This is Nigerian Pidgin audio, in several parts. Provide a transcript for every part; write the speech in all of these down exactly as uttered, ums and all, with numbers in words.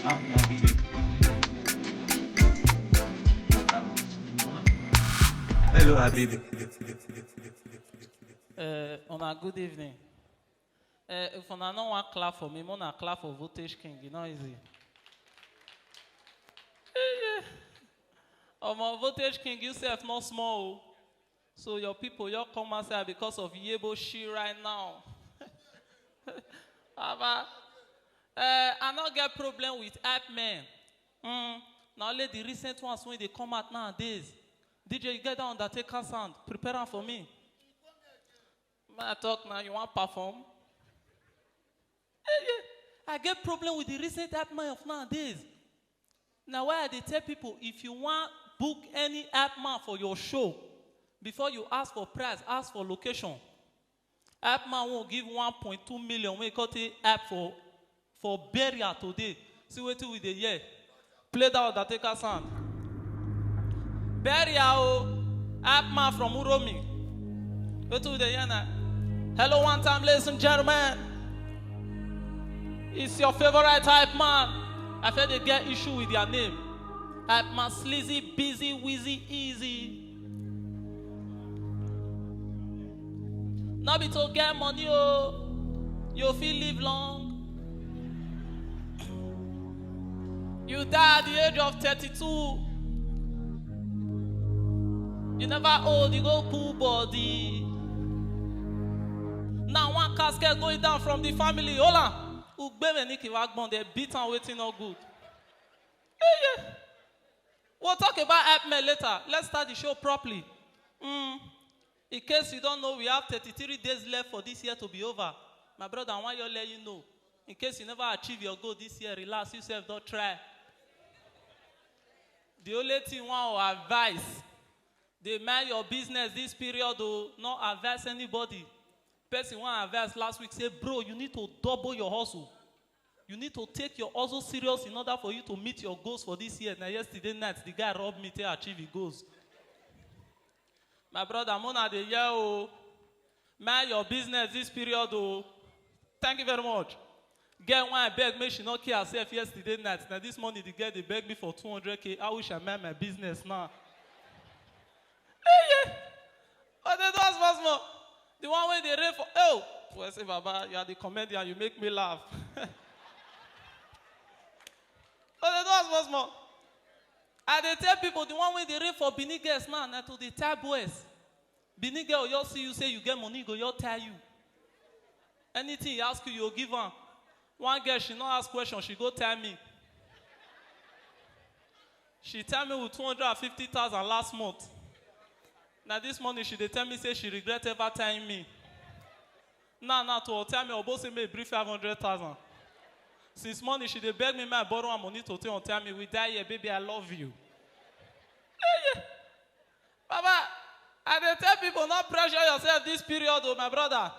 Hello, Habibi. Uh, on a good evening. Uh, if una no wan clap for me, una clap for Voltage King. You know, easy. Omo, Voltage King, you sef no small o. So your people, you come outside because of Yebo Shi right now. Baba, uh, I no get problem with hype men. Mm, na only the recent ones wey dey come out nowadays. D J, you get that Undertaker sound? Prepare am for me. Man, I talk now, you wan perform? Eh, yeah. I get problem with the recent hype man of nowadays. Na why I dey tell people, if you wan book any hype man for your show, before you ask for price, ask for location. Hype man won't give one point two million wey come take hype for, for burial today. See wetin we dey hear. Play that Undertaker sound. Burial o. Hype man from Uromi. Wetin we dey hear now? Hello, one time, ladies and gentlemen. It's your favorite hype man. I feel they get issue with their name. Hype man, sleazy, busy, wheezy, easy. No be to get money o, you fit live long. You die at the age of thirty-two. You never old, you go cool body. Now one casket going down from the family. Hold on. Ugbeme Nicky Wagbon, they beat and waiting no good. Yeah, yeah. We'll talk about hype men later. Let's start the show properly. Mm. In case you don't know, we have thirty-three days left for this year to be over. My brother, I want to let you know. In case you never achieve your goal this year, relax yourself, don't try. The only thing I want to advise, they mind your business this period, though, not advise anybody. Person one advice last week say, "Bro, you need to double your hustle. You need to take your hustle serious in order for you to meet your goals for this year." Now, yesterday night, the guy robbed me to achieve his goals. My brother, Mona, the year, oh, mind your business this period, oh. Thank you very much. Get one beg, make she not kill herself yesterday night. Now, this morning, the girl, they beg me for two hundred K. I wish I mind my business now. Hey, yeah. But they do us once more. The one when they rain for, oh, well, say, "Baba, you are the comedian, you make me laugh." But they do us once more. I dey tell people, the one wey dey rain for Benin girls now, na to dey tie boys. Benin girl just see you, say you get money, go just tie you. Anything he ask you, you go give am. One girl, she no ask question, she go tie me. She tie me with two hundred and fifty thousand last month. Now this morning, she dey tell me say she regret ever tying me. Now, now to tell me, Obo say me bring five hundred thousand. Since morning, she dey beg me, my borrow her money to take on tell me, "We die here, baby, I love you." Hey, yeah. Baba, I dey tell people, not pressure yourself this period, oh, my brother.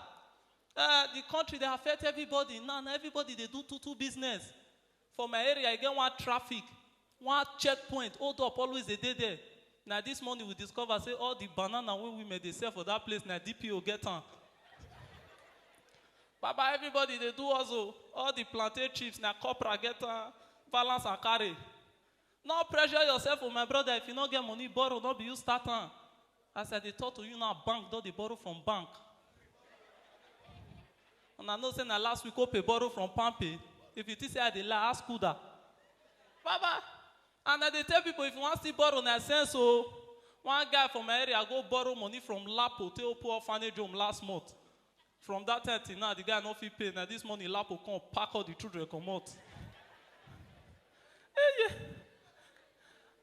Uh, the country, they affect everybody. Now, now everybody, they do two, two business. For my area, I get one traffic, one checkpoint, hold up, always they dey there. Now this morning, we discover, say all the banana wey women dey sell for that place, na D P O get am. Baba, everybody, they do also. All the plantain chips, na copra get am, balance and carry. No pressure yourself, oh, my brother. If you no get money, borrow, no be you start am. As I dey talk to you now, bank don dey borrow from bank. And I know say na last week Ope borrow from Pampe. If you think say I dey lie, ask Kuda. Baba, and I dey tell people, if you wan still borrow, na sense o. One guy from my area go borrow money from Lapo take open orphanage home last month. From that time till now, the guy no fit pay. Now this money, Lapo come pack all the children comot. Hey, yeah.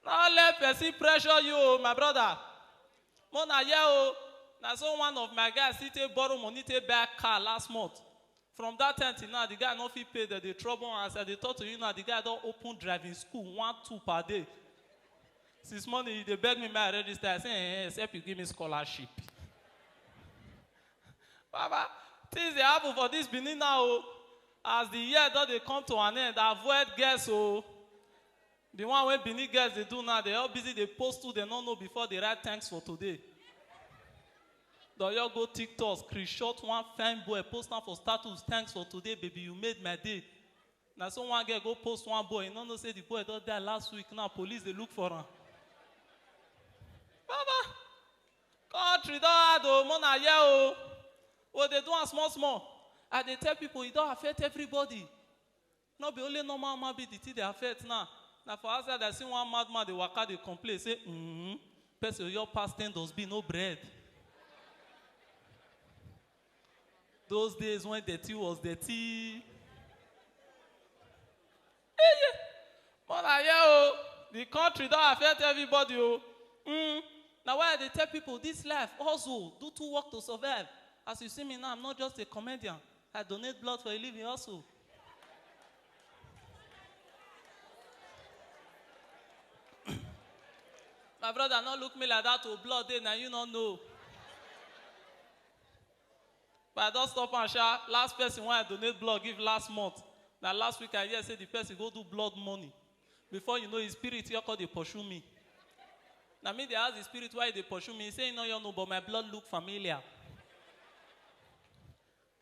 Now let person pressure you, oh, my brother. Mona, yeah, oh. Now so one of my guys, he take borrow money, take buy car last month. From that time till now, the guy no fit pay, that they trouble am. As I dey talk to you now, the guy don open driving school, one, two per day. Since morning, he dey beg me, make I register. I say, "Eh, eh, except you give me scholarship." Baba, things dey happen for this Benin now, oh. As the year don dey come to an end, avoid girls, oh. The one wey Benin girls dey do now, they all busy, they post who they no know before they write "Thanks for today." They all go TikTok, screenshot one fine boy, post am for status, "Thanks for today, baby, you made my day." Na so one girl go post one boy, you no know say the boy don die last week, now police dey look for am. Baba, country don hard o, more na here o. We dey do am small small. I dey tell people, e don affect everybody. No be only normal man be the thing dey affect now. Na for outside I see one madman dey waka dey complain say, mm, person wey pass ten dustbin, no bread. Those days when dirty was dirty. Hey, yeah. But I hear, oh, the country don affect everybody, oh. Mm. Na why I dey tell people this life, hustle, do two work to survive. As you see me now, I'm not just a comedian. I donate blood for a living also. My brother, no look me like that, oh, blood dey, na you no know. But I don stop am sha. Last person wey I donate blood give last month, na last week I hear say the person go do blood money. Before you know, his spirit here come dey pursue me. Na me dey ask the spirit why e dey pursue me. He say he no know, but my blood look familiar.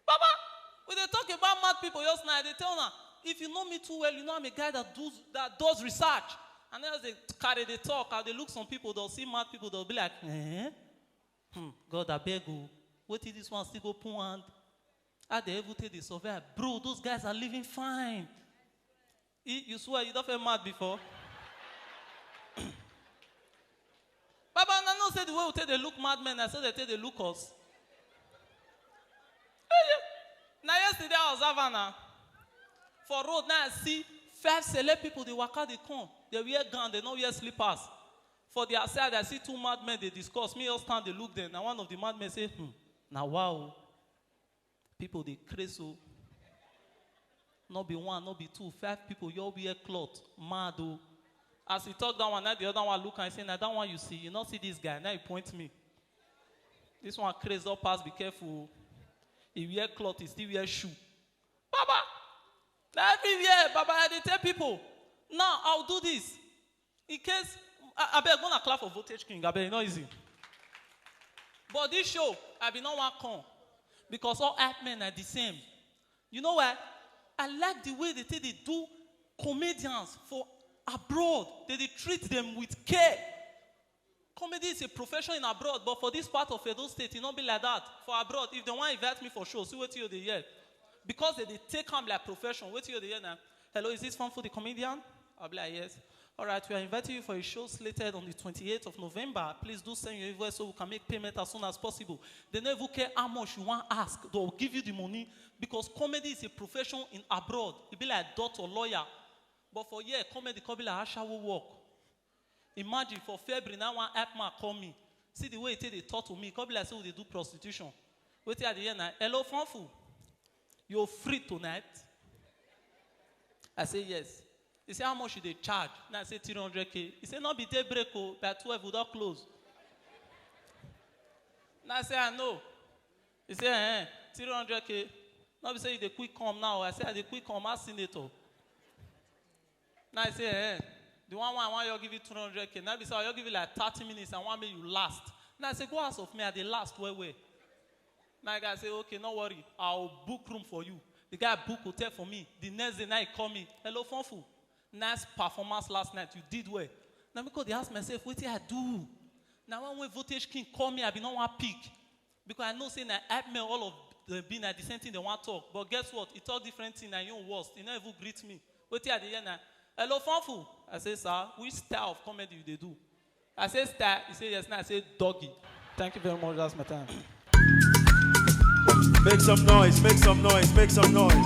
Baba, we dey talk about mad people just now. I dey tell una, if you know me too well, you know I'm a guy that does, that does research. And as they carry the talk, I dey look some people, they'll see mad people, they'll be like, eh? Hmm, God, abeg o. Wetin this one still go put hand? How they even take dey survive? Bro, those guys are living fine. E, you swear you don feel mad before? Baba, una know say the way we take dey look madmen, na so they take dey look us. Hey, yeah. Na yesterday I observe am na. For road now I see five celeb people dey waka dey come. They wear gown, they no wear slippers. For their side, I see two madmen dey discuss. Me just stand dey look them. Na one of the madmen say, hmm, na wa o. People dey craze o. No be one, no be two, five people, you all wear cloth. Mad o. As he talk that one, now the other one look and say, na that one you see, you no see this guy, now he point me. This one craze don pass, be careful o. He wear cloth, he still wear shoe. Baba, na everywhere, Baba, I dey tell people. Now, I'll do this. In case, I, abeg, una clap for Voltage King, abeg, e no easy. But this show, I be no wan come. Because all hype men are the same. You know why? I like the way they take dey do comedians for abroad. They dey treat them with care. Comedy is a profession in abroad, but for this part of Edo State, e no be like that. For abroad, if they wan invite me for show, see wetin you dey hear. Because they dey take am like profession, wetin you dey hear na, "Hello, is this Funful the comedian?" I'll be like, "Yes." "All right, we are inviting you for a show slated on the twenty-eighth of November. Please do send your invoice so we can make payment as soon as possible." They no even care how much you wan ask, they'll give you the money because comedy is a profession in abroad. E be like doctor, lawyer. But for here, comedy come be like ashawo work. Imagine for February, now one hype man call me. See the way he take dey talk to me. Come be like say we dey do prostitution. Wetin I dey hear na, "Hello, Funful. You free tonight?" I say, "Yes." He say, "How much you dey charge?" Now I say, "Three hundred K." He say, "No be daybreak o, by twelve we don close." Now I say, "I know." He say, "Eh, three hundred K. No be say you dey quick come now." I say, "I dey quick come, ask senator." Now I say, "Eh, the one wey I wan you give you two hundred K. Now be say I you give you like thirty minutes, I wan make you last." Now I say, "Go ask of me, I dey last well well." Now the guy say, "Okay, no worry, I'll book room for you." The guy book hotel for me. The next day, now he call me, "Hello, Funful. Nice performance last night. You did well." Now me come dey ask myself, "Wetin I do?" Now when, when Voltage King call me, I be no wan pick. Because I know say na hype men, all of them be na the same thing they wan talk. But guess what? He talk different thing, na him worst. He no even greet me. Wetin I dey hear na, "Hello, Funful." I say, "Sir, which style of comedy you dey do?" I say, "Style?" He say, "Yes." Now I say, "Doggy." Thank you very much. That's my time. Make some noise, make some noise, make some noise.